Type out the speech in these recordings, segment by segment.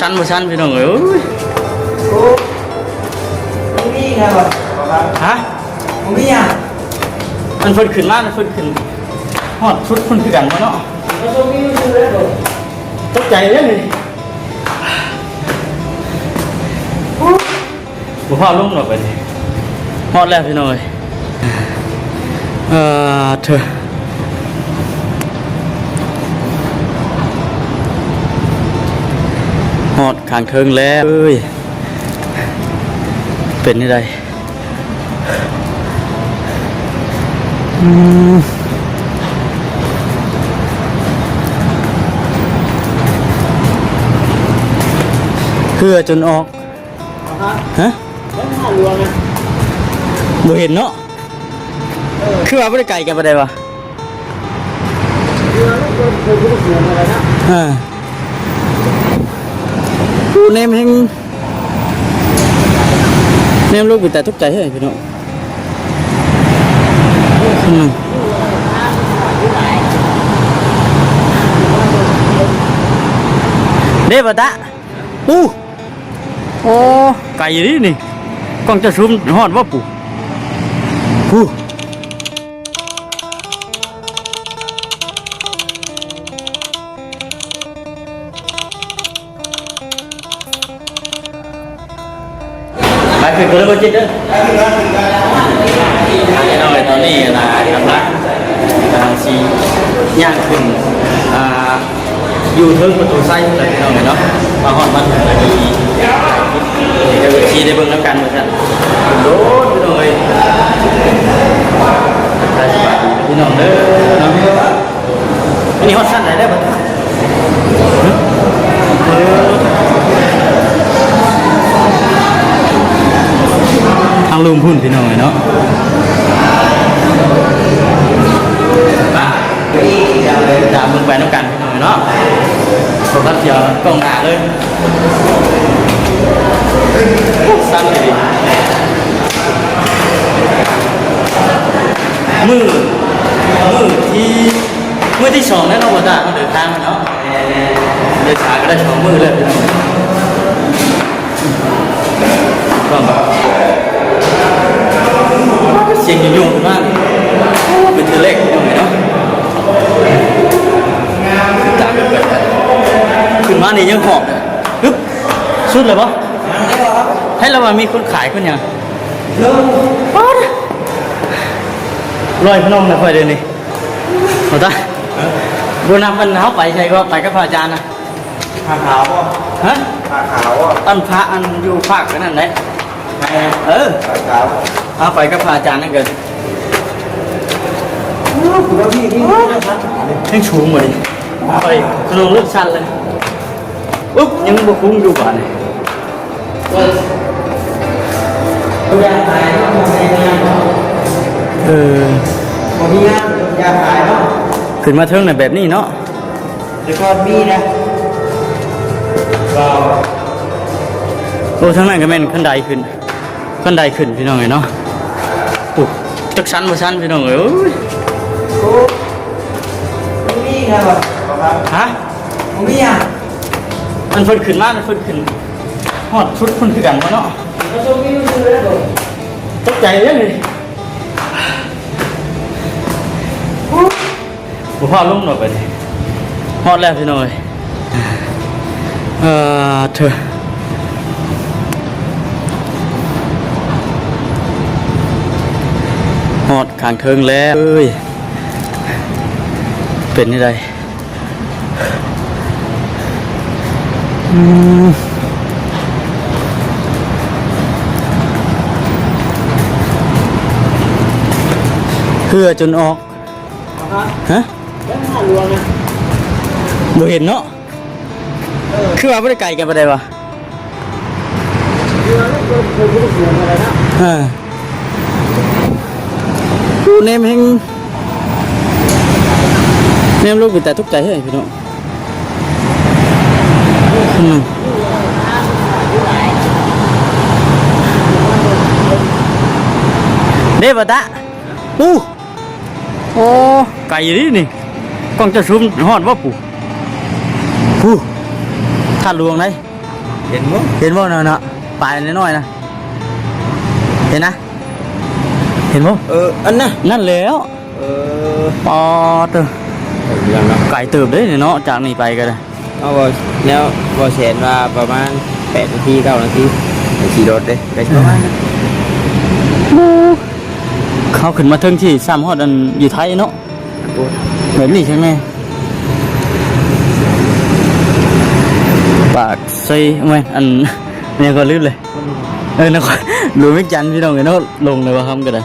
ສັນບໍ່ສັນພີ່ນ້ອງເອີຍ. ໂອ້ຍ ໂອ້ ບໍ່ມີຫຍັງບໍ່? ຮະ? ບໍ່ມີຫຍັງ. ມັນເພິ່ນຂຶ້ນມາ ມັນເພິ່ນຂຶ້ນຮອດສຸດພຸ້ນຄືກັນບໍ່ເນາະ? ມັນບໍ່ມີຢູ່ແລ້ວ. ຕົກໃຈເດ້ນີ້. ໂອ້ ບໍ່ພາລົງດອກບັດນີ້. ຮອດແລ້ວພີ່ນ້ອງເອີຍ. ເອີ ເທີ ຮອດຂ້າງເທິງແລ້ວເອີຍ. ເປັນຈັ່ງໃດ? ອືມ ເຫື່ອຈົນອອກ. ຮະ? ບໍ່ເຫັນເນາະ. ເອີ ຄືວ່າບໍ່ໄດ້ໄກກັນປານໃດວະ. ເອີ ໂອ້ ແນມແຮງ ແນມລົງເປັນຕາຕົກໃຈແທ້ພີ່ນ້ອງ. ອືມ ເດ້ ບໍ່ຕາ. ປູ້ ໂອ້ ໄກອີ່ຫຼີນີ້. ກ້ອງເຈົ້າຊູມຮອດບໍ່ປູ້? ປູ້ ໄປຂຶ້ນໄປເລີຍບໍ່ຈິດເດີ. ພີ່ນ້ອງເອີຍ ຕອນນີ້ນະ ກຳລັງ ກຳລັງຊິຍ່າງຂຶ້ນ ອ່າ ຢູ່ເທິງປະຕູໄຊພຸ້ນແຫຼະພີ່ນ້ອງເອີຍເນາະ. ມາຮອດມາເຖິງແລ້ວ ເອັຟຊີໄດ້ເບິ່ງນຳກັນວ່າຊັ້ນ. ໂດນພີ່ນ້ອງເອີຍ ທັກທາຍສະບາຍດີພີ່ນ້ອງເດີເນາະ. ອັນນີ້ຮອດຊັ້ນໃດແລ້ວບັດນີ້? ຮະ? ເອີ ທາງລຸ່ມພຸ້ນພີ່ນ້ອງເອີຍເນາະ. ໄປ ຕາມເບິ່ງໄປນຳກັນພີ່ນ້ອງເນາະ. ໂຟກັສທີ່ກ້ອງໜ້າເລີຍ. ໂອ້ ສັ່ນອີ່ຫຼີ. ມື້ ມື້ທີ່ ມື້ທີສອງແລ້ວເນາະ ບໍ່ຕາ ເຮົາເດີນທາງມາເນາະ. ເດີນທາງກໍໄດ້ສອງມື້ແລ້ວພີ່ນ້ອງ. ກໍ ສຽງຫຍຸ້ງໆ ຂຶ້ນມາ ໂອ້ ເປັນເທື່ອແລກພີ່ນ້ອງເນາະ. ຂຶ້ນມານີ້ຍັງຫອບ ຮຶບ ສຸດແລ້ວບໍ່? ໃຫ້ລະວ່າມີຄົນຂາຍຄົນຫຍັງ ໂອ້ຍ ລອຍພະນົມນະຂ້ອຍເດນີ້. ບໍ່ຕາ ບໍ່ນັບມັນ ເຮົາໄປໃສກໍໄປກັບພະອາຈານນະ. ຜ້າຂາວບໍ່? ຮະ? ຜ້າຂາວບໍ່? ອັນພະ ອັນຢູ່ພາກອັນນັ້ນແຫຼະ. ແມ່ນ ເອີ ຜ້າຂາວ. ເຮົາໄປກັບພະອາຈານນັ້ນເກີນ. ໂອ້ ຄືວ່າມີ ມີ ແຮງສູງບໍ່ນີ້? ໄປ ຂະໜົມລົດສັ່ນເລີຍ. ອຶບ ຍັງບໍ່ຄຸ້ມຢູ່ບາດນີ້. ເອີ ບໍ່ມີງານ ຢາກຂາຍເນາະ. ຂຶ້ນມາເທິງນະແບບນີ້ເນາະ. ແຕ່ກ່ອນມີນະ. ໂອ້ ທາງນັ້ນກໍແມ່ນຄັນໄດຂຶ້ນ ຄັນໄດຂຶ້ນພີ່ນ້ອງເອີຍເນາະ. ໂອ້ ຈັກຊັນບໍ່ຊັນພີ່ນ້ອງເອີຍ. ໂອ້ຍ ໂອ້ ບໍ່ມີຫຍັງບໍ່? ຮະ? ບໍ່ມີຫຍັງ. ມັນເພິ່ນຂຶ້ນມາ ມັນເພິ່ນຂຶ້ນຮອດສຸດພຸ້ນຄືກັນບໍ່ເນາະ? ຕົກໃຈເດ້ນີ້. ໂອ້ ບໍ່ພາລົງດອກບັດນີ້. ຮອດແລ້ວພີ່ນ້ອງເອີຍ. ເອີ ເທີ ຮອດຂ້າງເທິງແລ້ວເອີຍ. ເປັນຈັ່ງໃດ? ອືມ ເຫື່ອຈົນອອກ. ຮະ? ບໍ່ເຫັນເນາະ. ຄືວ່າບໍ່ໄດ້ໄກກັນປານໃດຫວາ? ເອີ ໂອ້ ແນມແຮງ ແນມລົງເປັນຕາຕົກໃຈແທ້ພີ່ນ້ອງ. ອືມ ເດ້ ບໍ່ຕາ. ອູ້ ໂອ້ ໄກອີ່ຫຼີນີ້. ກ້ອງເຈົ້າຊູມຮອດບໍ່ປູ່? ປູ່ ທາດຫຼວງໃດ. ເຫັນບໍ່? ເຫັນບໍ່ນັ້ນນະ? ປາຍນ້ອຍໆນະ ເຫັນນະ? ເຫັນບໍ່? ເອີ ອັນນະ ນັ້ນແຫຼ້ວ. ເອີ ປາດເຕີ ໄກເຕີບເດ້ເນາະ ຈາກນີ້ໄປກໍໄດ້. ເອົາ ບໍ່ ແນວບໍ່ແສນວ່າປະມານແປດນາທີ ເກົ້ານາທີ ຂີ່ລົດເດ້ ໄປປະມານນັ້ນ. ໂອ້ ເຮົາຂຶ້ນມາເທິງທີ່ຊ້ຳຮອດອັນຢູ່ໄທເນາະ. ແບບນີ້ໃຊ່ໄໝ? ປາກເຊ ແມ່ນ ອັນ ຫຍັງກໍລືມເລີຍ. ເອີ ນະຄອນຫຼວງວຽງຈັນ ພີ່ນ້ອງເອີຍເນາະ. ລົງເລີຍວ່າຄຳກໍໄດ້.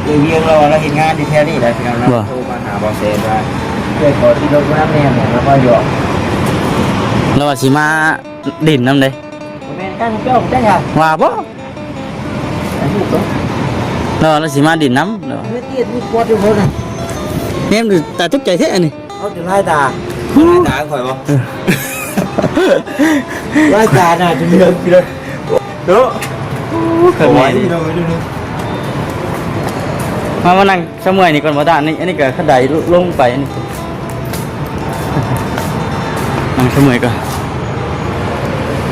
ເອີ ວຽງລາວລາວເຮັດງານຢູ່ແຖວນີ້ແຫຼະ ພີ່ນ້ອງເນາະ. ໂທມາຫາບໍ່ແສນວ່າ ເອື້ອຍຂໍຂີ່ລົດມານຳແດ່ ແລ້ວກໍຢອກ ລາວວ່າຊິມາຫຼິ້ນນຳເດ້. ບໍ່ແມ່ນ ຕັ້ງເຈົ້າ ໄດ້ຫຍັງ ວ່າບໍ່? ລາວວ່າລາວຊິມາຫຼິ້ນນຳ ລາວວ່າ ເຮັດວຽກມີກວດຢູ່ພຸ້ນນະ. ແມ່ນ ຕາຕົກໃຈແທ້ອັນນີ້. ເອົາແຕ່ລາຍຕາ ລາຍຕາຂ້ອຍບໍ່? ເອີ ລາຍຕາໜ້າຈະເຫຼືອງຢູ່ເດີເນາະ. ໂອ້ ຄັກແນ່. ມາ ມານັ່ງສະເໝື່ອຍນີ້ກ່ອນບໍ່ຕາ. ອັນນີ້ ອັນນີ້ກໍຄັນໄດລົງໄປ ອັນນີ້ ນັ່ງສະເໝື່ອຍກ່ອນ.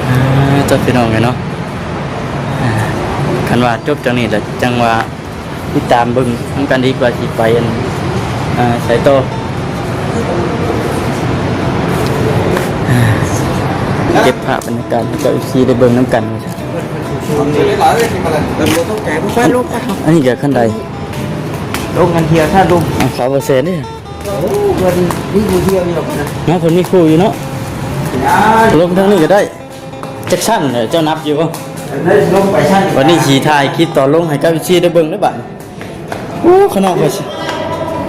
ເອີ ເຈົ້າ ພີ່ນ້ອງເອີຍເນາະ. ເອີ ຄັນວ່າຈົບຈາກນີ້ແລ້ວ ຈັ່ງວ່າ ຕິດຕາມເບິ່ງນຳກັນອີກວ່າຊິໄປອັນ ເອີ ໃສຕໍ່. ເກັບພາບບັນຍາກາດໃຫ້ເຈົ້າເອັຟຊີໄດ້ເບິ່ງນຳກັນ. ອັນນີ້ກໍຄັນໄດ ລົງກັນເທື່ອຖ້າລົງ ອາ ຂາບໍ່ແສນເດ້. ໂອ້ ເພິ່ນມີຜູ້ທ່ຽວຢູ່ດອກນະ. ເນາະ ເພິ່ນມີຄູ່ຢູ່ເນາະ. ລົງທາງນີ້ກໍໄດ້. ຈັກຊັ້ນເດີ ເຈົ້ານັບຢູ່ບໍ່? ເອີ ລົງໄປຊັ້ນ. ວັນນີ້ຊິຖ່າຍຄລິບຕອນລົງໃຫ້ກັບເອັຟຊີໄດ້ເບິ່ງເດີບາດນີ້. ໂອ້ ຂະນ້ອງຂ້ອຍ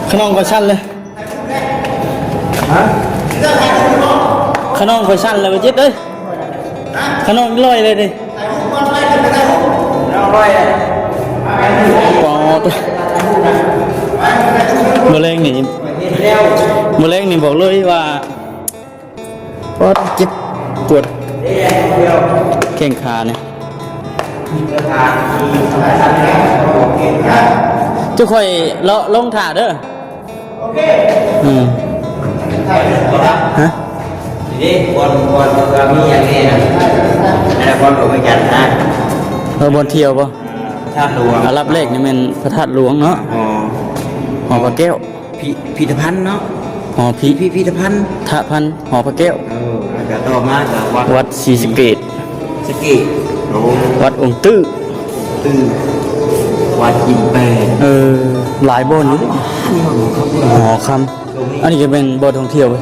ຂະນ້ອງຂ້ອຍສັ່ນເລີຍ. ຮະ? ຂະນ້ອງຂ້ອຍສັ່ນເລີຍ ບໍ່ຈິດເອີຍ. ຂະນ້ອງລອຍເລີຍເດ້. ປອດ ມື້ແລງນີ້ ມື້ແລງນີ້ບອກເລີຍວ່າ ໂອ້ ເຈັບປວດແຂ້ງຂານີ້. ເຈົ້າຂ້ອຍເລາະລົງຖ້າເດີ. ອືມ ຮະ ນີ້ເດ້ ບ່ອນ ບ່ອນວ່າມີຫຍັງແນ່ນະ ອັນນັ້ນບ່ອນຫຼວງພະຈັນນະ. ເອີ ບ່ອນທ່ຽວບໍ່? ພະທາດຫຼວງ ອັນດັບແລກນີ້ແມ່ນພະທາດຫຼວງເນາະ. ອໍ ຫໍພະແກ້ວ. ພິ ພິທະພັນເນາະ. ຫໍພິ ພິ ພິທະພັນ ທະພັນ ຫໍພະແກ້ວ. ເອີ ແລ້ວກໍຕໍ່ມາກໍວັດ ວັດສີສະເກດ ສະເກດ. ໂອ້ ວັດອົງຕື້ ຕື້ ວັດອິນແປ. ເອີ ຫຼາຍບ່ອນຢູ່ເດ້. ຫໍຄຳ ຫໍຄຳ. ອັນນີ້ກໍແມ່ນບໍ່ທ່ອງທ່ຽວບໍ່?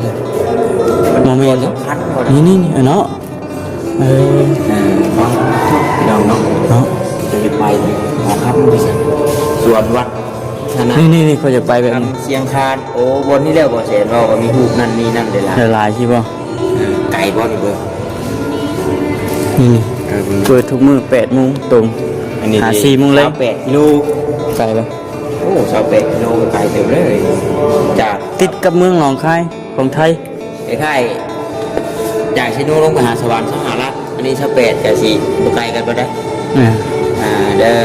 ບໍ່ແມ່ນເດ້. ນີ້ໆ ເນາະ. ເອີ ເອີ ຟັງເນາະ ເນາະ ຈະໄປຫໍຄຳ ສວນວັດ ນີ້ໆ ຂ້ອຍຢາກໄປແບບນີ້ ຊຽງຄານ. ໂອ້ ບ່ອນນີ້ແຫຼະ ບໍ່ແສນເວົ້າວ່າມີຮູບນັ້ນນີ້ນັ້ນຫຼາຍໆ ຫຼາຍໆ ຊິບໍ່? ເອີ ໄກບໍ່ນີ້ເບິ່ງ ນີ້ໆ ເປີດທຸກມື້ແປດໂມງຕົງ ອັນນີ້ຫາສີ່ໂມງແລງ ຊາວແປດກິໂລ. ໄກບໍ່? ໂອ້ ຊາວແປດກິໂລ ກໍໄກເຕີບເລີຍ ຈາກ ຕິດກັບເມືອງໜອງຄາຍຂອງໄທ. ຄ້າຍໆ ຈາກເຊໂນລົງໄປຫາສະຫວັນ ຊາວຫ້າຫຼັກ. ອັນນີ້ຊາວແປດ ກະຊິບໍ່ໄກກັນປານໃດ. ອ່າ ອ່າ ເດີ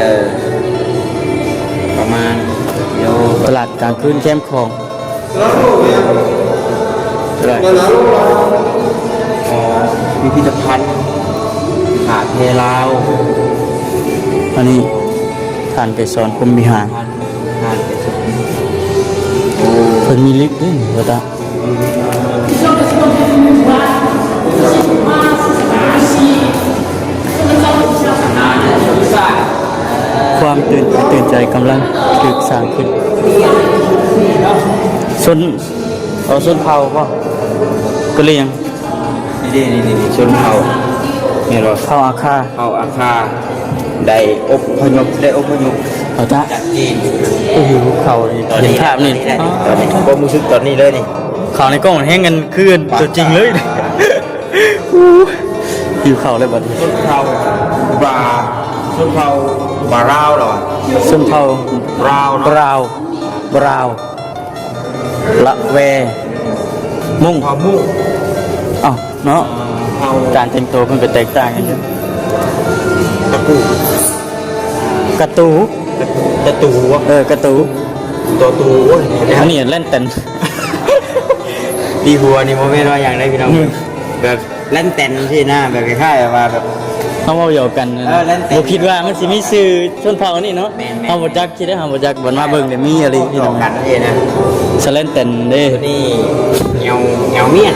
ປະມານກິໂລ. ຕະຫຼາດກາງຄືນແຄມຂອງ ເທົ່າໃດ? ອໍ ພິພິທະພັນຜ້າແພລາວ. ອັນນີ້ທ່ານໄກສອນ ພົມວິຫານ. ໂອ້ ເພິ່ນມີລິບເດ້ນີ້ ວ່າຕາ ຄວາມຕື່ນ ຕື່ນໃຈກຳລັງຖືກສ້າງຂຶ້ນ. ຊົນ ເອົາຊົນເຜົ່າບໍ່? ກະຫຼຽງ. ນີ້ເດ້ ນີ້ໆ ຊົນເຜົ່າ ແມ່ນບໍ່? ເຜົ່າອາຄາ ເຜົ່າອາຄາ ໄດ້ອົບພະຍົບ ໄດ້ອົບພະຍົບ ເອົາຕາ ຈາກຈີນ. ໂອ້ໂຫ ເຂົ້ານີ້ ເຫັນພາບນີ້ ຕອນນີ້ ຄວາມຮູ້ສຶກຕອນນີ້ເລີຍນີ້. ເຂົ້າໃນກ້ອງແຮງກັນຄືຕົວຈິງເລີຍ. ອູ້ ຫິວເຂົ້າເລີຍບັດນີ້. ຊົນເຜົ່າບາ ຊົນເຜົ່າບາຣາວເນາະ ຊົນເຜົ່າບຣາວເນາະ ບຣາວ ບຣາວ. ລະແວ ມຸ້ງ ເຜົ່າມຸ້ງ. ເອົ້າ ເນາະ ເຜົ່າ ການແຕ່ງຕົວເພິ່ນກໍແຕກຕ່າງກັນຢູ່. ກະຕູ ກະຕູ ກະຕູ ກະຕູ ເອີ ກະຕູ ໂຕຕູ. ໂອ້ຍ ອັນນີ້ແລ່ນເຕັ້ນ ຕີຫົວນີ້ບໍ່ແມ່ນວ່າຫຍັງເດ້ພີ່ນ້ອງ ອືມ ແບບ ແລນແຕນຊີ້ນະ ແບບຄ້າຍໆວ່າແບບ ເຮົາເວົ້າຫຍອກກັນນະ ເອີ ແລນແຕນ ບໍ່ຄິດວ່າມັນຊິມີຊື່ຊົນເຜົ່ານີ້ເນາະ. ແມ່ນໆ ເຮົາບໍ່ຈັກຊິໄດ້ ເຮົາບໍ່ຈັກ ບັດມາເບິ່ງແລ້ວມີອີ່ຫຼີພີ່ນ້ອງ ເວົ້າຫຍອກກັນຊີ້ນະ. ສະແລນແຕນເດ້ ນີ້ ແອວ ແອວມຽນ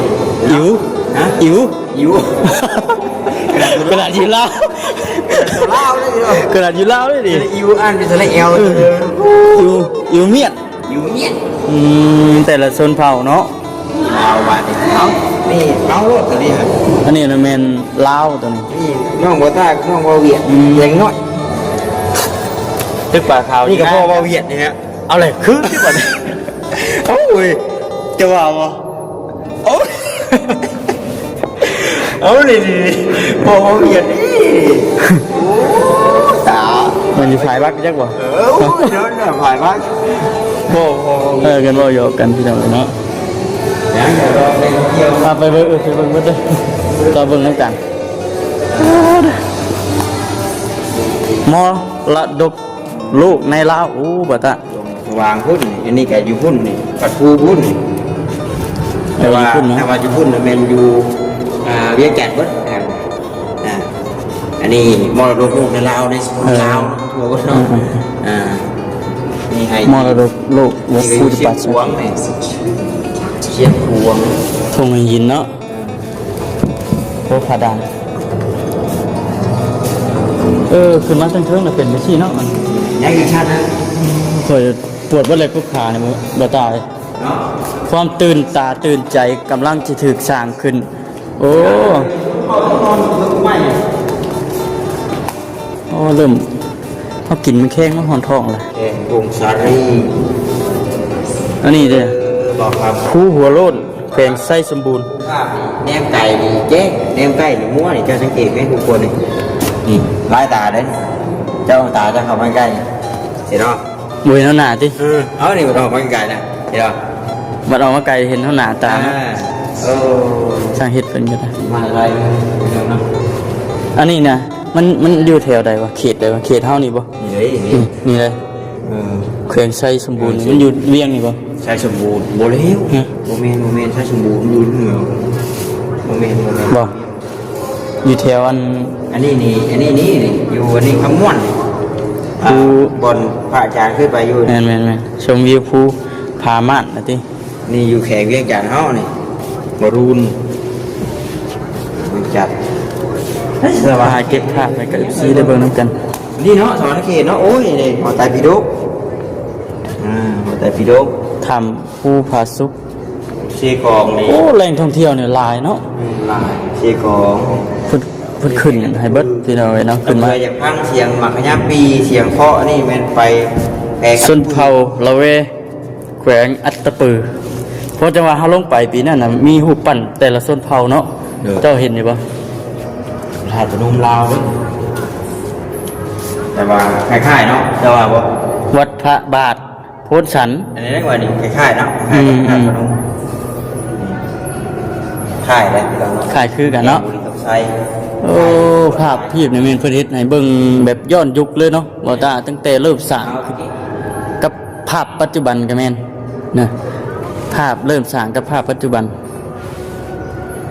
ອິວ ຮະ ອິວ ອິວ ຂະໜາດຢູ່ລາວ ຂະໜາດຢູ່ລາວເລີຍເນາະ ຂະໜາດຢູ່ລາວເລີຍນີ້ ອິວ ອ່ານເປັນສະລະແອວ ເອີ ເອີ ອິວ ອິວມຽນ ຢູ່ເມຍນ ອືມ ແຕ່ລະຊົນເຜົ່າເນາະ. ລາວບາດນີ້ ເອົາ ນີ້ເອົາໂລດຕົວນີ້ ອັນນີ້ນະແມ່ນລາວຕົວນີ້ ນີ້ນ້ອງບໍ່ຕາ ນ້ອງເວົ້າຫວຽດ ອືມ ແຮງນ້ອຍ ຕຶກປາຂາວ ນີ້ກໍພໍເວົ້າຫວຽດນີ້ຮະ. ເອົາເລີຍ ຄືທີ່ບັດນີ້ ເອົາເວີຍ ຈະວ່າບໍ່? ໂອ້ຍ ເອົານີ້ ນີ້ ພໍເວົ້າຫວຽດນີ້ ໂອ້ ຕາ ມັນຢູ່ພາຍບັກຈັກບໍ່? ເອີ ໂອ້ຍ ເດີນພາຍບັກ ບໍ່ ບໍ່ ເອີ ກັນເວົ້າຫຍອກກັນພີ່ນ້ອງເອີຍເນາະ. ຍັງດຽວລອໄປທ່ຽວ ພາໄປເບິ່ງ ເອີ ໄປເບິ່ງເບິດເດີ ລອເບິ່ງນຳກັນ. ມໍລະດົກໂລກໃນລາວ ໂອ້ ບໍ່ຕາ ວາງພຸ້ນ ອັນນີ້ກໍຢູ່ພຸ້ນນີ້ ປະຕູພຸ້ນນີ້ ແຕ່ວ່າ ຢູ່ພຸ້ນເນາະ ແຕ່ວ່າຢູ່ພຸ້ນນະແມ່ນຢູ່ ອ່າ ວຽງຈັນເບິດ ອ່າ ອັນນີ້ມໍລະດົກໂລກໃນລາວ ໃນສະກຸນລາວ ເອີ ທົ່ວເບິດເນາະ ເອີ ອ່າ ນີ້ໃຫ້ ມໍລະດົກໂລກວັດພູຈຳປາສັກ ຊຽງຂວາງ ຊຽງຂວາງ ທົ່ງຫີນເນາະ. ໂອ້ ຜາດ່ານ ເອີ ຂຶ້ນມາເທິງໆ ລະເປັນຈັ່ງຊີ້ເນາະ ມັນຍັງອີກຊັ້ນນະ ຂ້ອຍປວດເບິດເລີຍ ກຸກຂານີ້ບໍ່ຕາຍເນາະ ຄວາມຕື່ນຕາຕື່ນໃຈກຳລັງຈະຖືກສ້າງຂຶ້ນ. ໂອ້ ໂອ້ ເລີ່ມ ເຮົາກິນມັນແຂງ ມັນຮ້ອນທ້ອງລະ ແກງຜົງສາລີ ອັນນີ້ເດ້ ເອີ ບອກວ່າ ພູຫົວໂລ້ນ ແຂວງໄຊສົມບູນ ພາບນີ້ແນມໄກນີ້ແຈ້ງ ແນມໃກ້ນີ້ມົວນີ້ ເຈົ້າສັງເກດໄໝທຸກຄົນນີ້ ນີ້ລາຍຕາເດ້ ເຈົ້າເອົາຕາເຈົ້າເຂົ້າມາໃກ້ ເຫັນບໍ່? ບໍ່ເຫັນເຮົາໜ້າຕິ? ເອີ ເອົານີ້ອອກມາໃກ້ໆນະ ເຫັນບໍ່? ບັດອອກມາໃກ້ເຫັນເຮົາໜ້າຕາເນາະ ອ່າ ໂອ້ ຊ່າງເຮັດເພິ່ນກໍໄດ້ ມາຫຼາຍເນາະ ອັນນີ້ນະ ມັນ ມັນຢູ່ແຖວໃດວະ? ເຂດໃດວະ? ເຂດເຮົານີ້ບໍ່? ນີ້ເດ້ ນີ້ ນີ້ເດ້ ເອີ ແຂວງໄຊສົມບູນ ໄຊສົມບູນ ມັນຢູ່ວຽງນີ້ບໍ່? ໄຊສົມບູນ ບໍ່ແລ້ວ ຮະ ບໍ່ແມ່ນ ບໍ່ແມ່ນ ໄຊສົມບູນຢູ່ເໜືອ ບໍ່ແມ່ນ ບໍ່ແມ່ນ ບໍ່ ຢູ່ແຖວອັນ ອັນນີ້ນີ້ ອັນນີ້ນີ້ ຢູ່ອັນນີ້ຄຳມ່ວນ ອ່າ ພູ ບ່ອນພະອາຈານເຄີຍໄປຢູ່ ແມ່ນໆໆ ຊົມວິວພູຜາມ່ານນະຕິ. ນີ້ຢູ່ແຂວງວຽງຈັນເຮົານີ້ ບາຣູນ ວຽງຈັນ ເອີ ສະຫາເກັບພາບໃຫ້ກັບເອັຟຊີໄດ້ເບິ່ງນຳກັນ ນີ້ເນາະ ສະຫວັນນະເຂດເນາະ ໂອ້ຍ ນີ້ ຫໍໄຕປິດົກ ອ່າ ຫໍໄຕປິດົກ ຖ້ຳພູຜາສຸກ ເຊກອງນີ້ ໂອ້ ແຫຼ່ງທ່ອງທ່ຽວນີ້ຫຼາຍເນາະ ອືມ ຫຼາຍ ເຊກອງ ເພິ່ນ ເພິ່ນຂຶ້ນໃຫ້ເບິດ ພີ່ນ້ອງເອີຍເນາະ ຂຶ້ນມາ ຢາກຟັງສຽງໝາກຂະຍາປີ ສຽງເຄາະ ອັນນີ້ແມ່ນໄປແພກັນ ຊົນເຜົ່າລະເວ ແຂວງອັດຕະປື ເພາະຈັ່ງວ່າເຮົາລົງໄປປີນັ້ນນະ ມີຮູບປັ້ນແຕ່ລະຊົນເຜົ່າເນາະ ໂດຍ ເຈົ້າເຫັນຢູ່ບໍ່? ທາດພະນົມລາວເດ້ ແຕ່ວ່າຄ້າຍໆເນາະ ເຈົ້າວ່າບໍ່? ວັດພະບາດໂພນສັນ ອັນນີ້ວ່ານີ້ຄ້າຍໆເນາະ ອືມໆ ຄ້າຍກັບທາດພະນົມ ຄ້າຍແຫຼະ ຄ້າຍຄືກັນເນາະ ໂອ້ ພາບທີບນີ້ແມ່ນເພິ່ນເຮັດໃຫ້ເບິ່ງແບບຍ້ອນຍຸກເລີຍເນາະ ບໍ່ຕາ ຕັ້ງແຕ່ເລີ່ມສ້າງ ກັບພາບປັດຈຸບັນກໍແມ່ນນະ ພາບເລີ່ມສ້າງກັບພາບປັດຈຸບັນ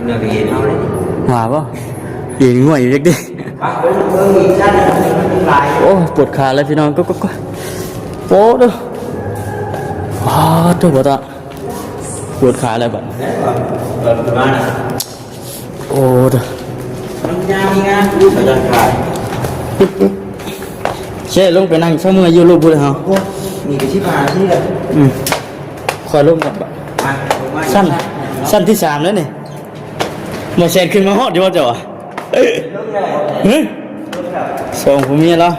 ນັກຮຽນເຮົາເດ້ ວ່າບໍ່? ເອີ ງ່ວຍຢູ່ເດ້ ໄປເບິ່ງ ເບິ່ງອີກຊັ້ນໜຶ່ງ ມັນຫຼາຍ ໂອ້ ປວດຂາແລ້ວພີ່ນ້ອງ ກໍ ກໍ ກໍ ໂອ້ ໂທ້ ອ້າ ໂທ້ ບໍ່ຕາ ປວດຂາແລ້ວບັດ ເອີ ເອີ ປະມານນັ້ນ ໂອ້ ເດີ ມັນຍາມີງານ ອຸ້ຍ ສະດານຂາຍ ເຊ ລົງໄປນັ່ງເຊົາເມື່ອຍຢູ່ລູກພຸ້ນເຮົາ ໂອ້ ນີ້ກໍສິບຫ້ານາທີແລ້ວ ອືມ ຄ່ອຍລົງກັບ ມາ ລົງມາ ຊັ້ນ ຊັ້ນທີສາມແລ້ວນີ້ ບໍ່ແຊນຂຶ້ນມາຮອດຢູ່ບໍ່ເຈົ້າ ຮະ ສອງຜົວເມຍລາວ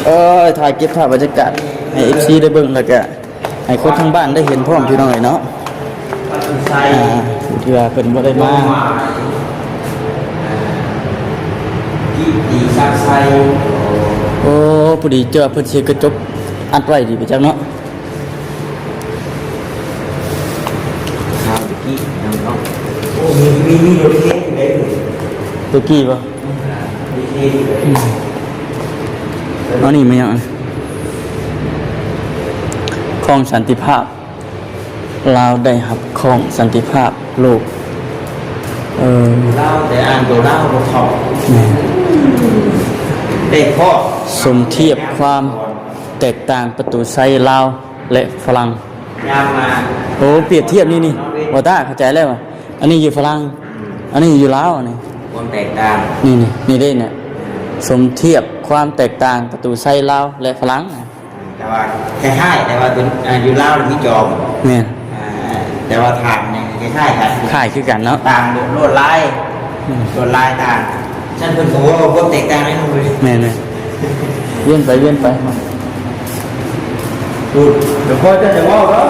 ເອີຍ ຖ່າຍເກັບພາບບັນຍາກາດໃຫ້ເອັຟຊີໄດ້ເບິ່ງ ແລ້ວກະໃຫ້ຄົນທາງບ້ານໄດ້ເຫັນພ້ອມ ພີ່ນ້ອງເອີຍເນາະ ອ່າ ທີ່ວ່າເພິ່ນບໍ່ໄດ້ມາ ໂອ້ ພໍດີເຈົ້າເພິ່ນຊິກະຈົກອັດໄວ້ດີໄປຈັກເນາະ ຄາວຕະກີ້ເນາະ ໂອ້ ມີ ມີ ມີລົດເຂັນຢູ່ເດ້ ຕະກີ້ບໍ່? ອັນນີ້ແມ່ນຫຍັງ? ຂອງສັນຕິພາບ ລາວໄດ້ຮັບຂອງສັນຕິພາບໂລກ ເອີ ລາວ ແຕ່ອ່ານໂຕລາວບໍ່ເຂົ້າ. ແມ່ນ. ເລກພໍ່ ສົມທຽບຄວາມແຕກຕ່າງປະຕູໄຊລາວ ແລະ ຝຣັ່ງ. ຍາມມາ ໂອ້ ປຽບທຽບນີ້ ນີ້ ບໍ່ຕ້າ ເຂົ້າໃຈແລ້ວວ່າ ອັນນີ້ຢູ່ຝຣັ່ງ ອັນນີ້ຢູ່ລາວ ອັນນີ້ ຄວາມແຕກຕ່າງ ນີ້ ນີ້ ນີ້ເດ້ ນີ້ ສົມທຽບຄວາມແຕກຕ່າງປະຕູໄຊລາວ ແລະ ຝຣັ່ງ. ແຕ່ວ່າຄ້າຍໆ ແຕ່ວ່າເປັນ ອ່າ ຢູ່ລາວນີ້ມີຈອມ. ແມ່ນ. ອ່າ ແຕ່ວ່າຖານນີ້ຄ້າຍໆ ກັນ ຄ້າຍຄືກັນເນາະ ຕ່າງລວດລາຍ. ແມ່ນ. ລວດລາຍຕ່າງ. ຊັ້ນເພິ່ນກໍເວົ້າຄວາມແຕກຕ່າງໃຫ້ເຮົາເລີຍ. ແມ່ນໆ. ວຽນໄປວຽນໄປ ພຸ້ນ ດຽວພໍ່ເຈົ້າຈະເວົ້າເນາະ.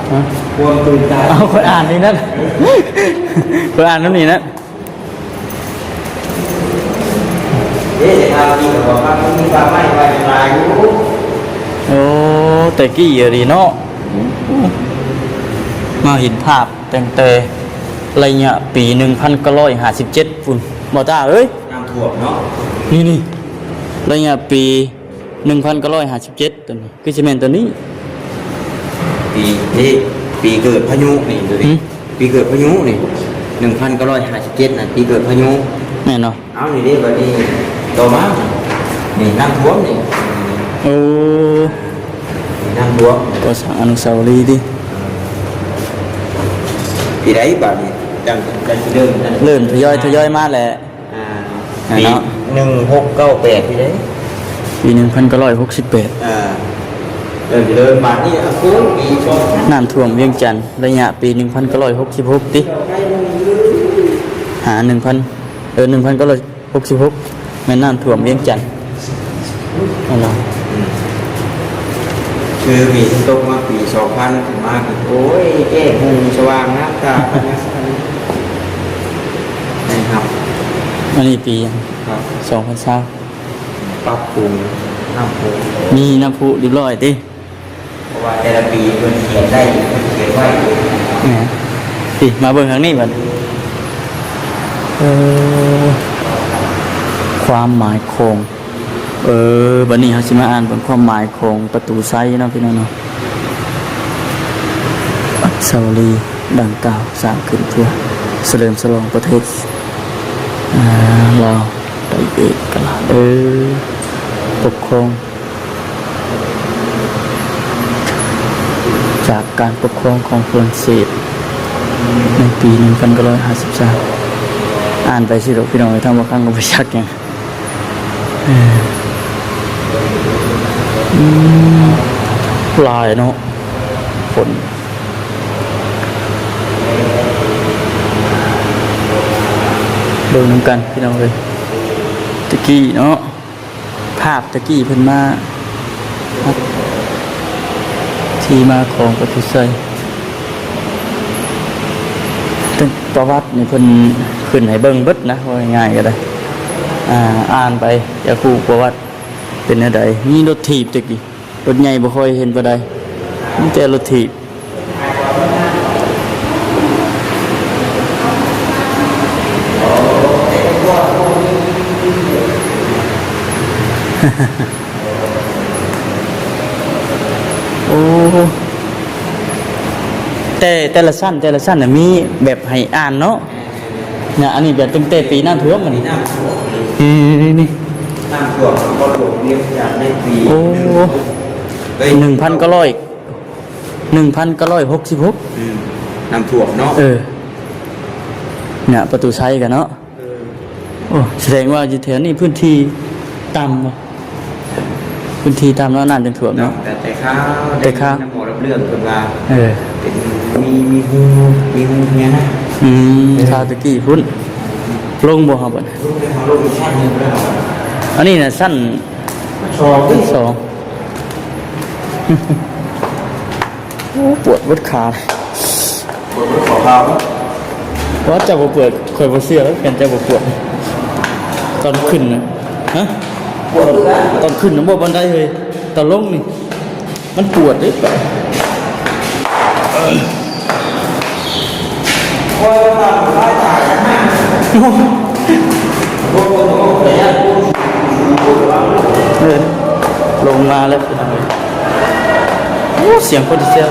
ຮະ? ຄວາມຕື່ນຕາ. ເອົາ ຂ້ອຍອ່ານນີ້ນັ້ນ ຂ້ອຍອ່ານນຳນີ້ນະ. ເດ້ ແຕ່ຄາວທີ່ບອກວ່າມັນມີປ່າໄມ້ໄວ້ຫຼາຍຢູ່. ໂອ້ ແຕ່ກີ້ອີ່ຫຼີເນາະ. ມາເຫັນພາບຕັ້ງແຕ່ໄລຍະປີໜຶ່ງພັນເກົ້າຮ້ອຍຫ້າສິບເຈັດພຸ້ນ ບໍ່ຕ້າເອີຍ. ນ້ຳຖ້ວມເນາະ. ນີ້ໆ ໄລຍະປີໜຶ່ງພັນເກົ້າຮ້ອຍຫ້າສິບເຈັດ ໂຕນີ້ ຄືຊິແມ່ນໂຕນີ້. ປີນີ້ ປີເກີດພາຍຸນີ້ ໂຕນີ້. ຫື? ປີເກີດພາຍຸນີ້ ໜຶ່ງພັນເກົ້າຮ້ອຍຫ້າສິບເຈັດ ນັ້ນ ປີເກີດພາຍຸ. ແມ່ນເນາະ. ເອົາ ນີ້ເດ້ ບັດນີ້ຕໍ່ມາ ນີ້ນ້ຳຖ້ວມນີ້. ໂອ້ ນີ້ນ້ຳຖ້ວມ ກໍສ້າງອະນຸສາວະລີຕິ. ເອີ ປີໃດບາດນີ້ ຈັ່ງ ຈັ່ງຊິເລີ່ມນັ້ນ ເລີ່ມທະຍອຍ ທະຍອຍມາແຫຼະ. ອ່າ ປີ ເນາະ ໜຶ່ງຫົກເກົ້າແປດ ນີ້ເດ້ ປີໜຶ່ງພັນເກົ້າຮ້ອຍຫົກສິບແປດ. ອ່າ ເລີ່ມ ເລີ່ມມານີ້ ໂອ້ຍ ປີສອງ ນ້ຳຖ້ວມວຽງຈັນ ໄລຍະປີໜຶ່ງພັນເກົ້າຮ້ອຍຫົກສິບຫົກຕິ ຫາໜຶ່ງພັນ ເອີ ໜຶ່ງພັນເກົ້າຮ້ອຍຫົກສິບຫົກ ແມ່ນນ້ຳຖ້ວມວຽງຈັນ. ອັນນັ້ນ ອືມ ຄືມີຝົນຕົກມາປີສອງພັນຂຶ້ນມາ ໂອ້ຍ ແຈ້ງຮຸ່ງສະຫວ່າງງາມຕາ ແມ່ນຄັບ. ອັນນີ້ປີຫຍັງ? ຄັບ ສອງພັນຊາວ ປັບປຸງນ້ຳພຸ ມີນ້ຳພຸຮຽບຮ້ອຍຕິ? ເພາະວ່າແຕ່ລະປີເພິ່ນຂຽນໄດ້ ເພິ່ນຂຽນໄວ້. ແມ່ນ. ນີ້ ມາເບິ່ງທາງນີ້ບັດ. ເອີ ຄວາມໝາຍຂອງ ເອີ ບັດນີ້ເຮົາຊິມາອ່ານເບິ່ງຄວາມໝາຍຂອງປະຕູໄຊເນາະ ພີ່ນ້ອງເນາະ. ອະນຸສາວະລີດັ່ງກ່າວສ້າງຂຶ້ນເພື່ອສະເຫຼີມສະຫຼອງປະເທດ ອ່າ ລາວໄດ້ເອກະລາດ ເອີ ປົກຄອງ ຈາກການປົກຄອງຂອງຝຣັ່ງເສດໃນປີໜຶ່ງພັນເກົ້າຮ້ອຍຫ້າສິບສາມ. ອ່ານໄປຊິດອກ ພີ່ນ້ອງເອີຍ ທາງບາງຄັ້ງກໍບໍ່ຈັກຫຍັງ. ເອີ ອືມ ຫຼາຍເນາະ ຝົນ ເບິ່ງນຳກັນ ພີ່ນ້ອງເອີຍ ແຕ່ກີ້ເນາະ. ພາບແຕ່ກີ້ເພິ່ນມາ ທີ່ມາຂອງປະຕູໄຊ ເຊິ່ງປະຫວັດນີ້ເພິ່ນຂຶ້ນໃຫ້ເບິ່ງເບິດນະ ເວົ້າງ່າຍໆກໍໄດ້. ອ່າ ອ່ານໄປ ຢາກຮູ້ປະຫວັດເປັນແນວໃດ. ມີລົດຖີບແຕ່ກີ້ ລົດໃຫຍ່ບໍ່ຄ່ອຍເຫັນປານໃດ ມີແຕ່ລົດຖີບ. ໂອ້ ແຕ່ ແຕ່ລະຊັ້ນ ແຕ່ລະຊັ້ນນະ ມີແບບໃຫ້ອ່ານເນາະ. ນະ ອັນນີ້ແບບຕັ້ງແຕ່ປີນ້ຳຖ້ວມ ອັນນີ້ ນີ້ ນີ້ ນ້ຳຖ້ວມ ກໍຫຼວງວຽງຈັນໃນປີ ໂອ້ ໜຶ່ງພັນເກົ້າຮ້ອຍ ໜຶ່ງພັນເກົ້າຮ້ອຍຫົກສິບຫົກ ອືມ ນ້ຳຖ້ວມເນາະ. ເອີ ນະ ປະຕູໄຊກະເນາະ. ເອີ ໂອ້ ສະແດງວ່າຢູ່ແຖວນີ້ພື້ນທີ່ຕ່ຳ ພື້ນທີ່ຕ່ຳເນາະ ນ້ຳຈຶ່ງຖ້ວມເນາະ. ແຕ່ ແຕ່ຄາວ ແຕ່ຄາວ ໄດ້ຍິນນຳໝໍລຳເລື່ອງເພິ່ນວ່າ ເອີ ເປັນ ມີ ມີຮູ ມີຮູພະຍານາກ. ອືມ ເອີ ຄາວແຕ່ກີ້ພຸ້ນ ລົງບໍ່ເຮົາບັດ ລົງໄດ້ ເຮົາລົງອີກຊັ້ນໜຶ່ງແລ້ວ. ອັນນີ້ນະຊັ້ນ ສອງ ຊັ້ນສອງ. ໂອ້ ປວດເບິດຂາ ປວດເບິດຂໍ້ເຂົ່າ. ວ່າເຈົ້າບໍ່ປວດ ຂ້ອຍບໍ່ເຊື່ອແລ້ວ ຄັນເຈົ້າບໍ່ປວດ. ຕອນຂຶ້ນນະ ຮະ ປວດຄືກັນ ຕອນຂຶ້ນນະບໍ່ປານໃດເຮີ້ຍ ຕອນລົງນີ້ມັນປວດເດ້. ເອີ ລົງມາແລ້ວພີ່ນ້ອງເອີຍ. ໂອ້ ສຽງຄົນແຊວ.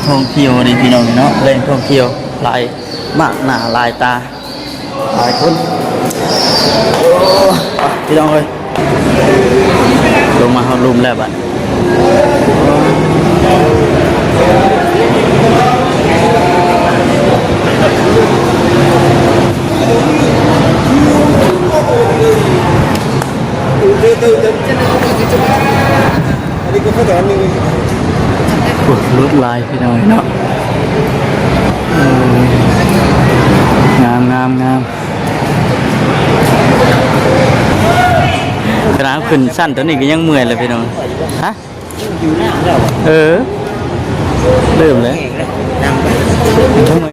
ທ່ອງທ່ຽວນີ້ພີ່ນ້ອງເນາະ ແຫຼ່ງທ່ອງທ່ຽວຫຼາຍມາກໜ້າຫຼາຍຕາ ຫຼາຍຄົນ. ໂອ້ ໄປພີ່ນ້ອງເອີຍ ລົງມາຮອດລຸ່ມແລ້ວບັດ ໂອ້ ລົດຫຼາຍພີ່ນ້ອງເນາະ ເອີ ງາມໆໆ ຂະໜາດຂຶ້ນຊັ້ນຕົວນີ້ກໍຍັງເມື່ອຍເລີຍພີ່ນ້ອງ ຮະ ເອີ ເລີ່ມແລ້ວ.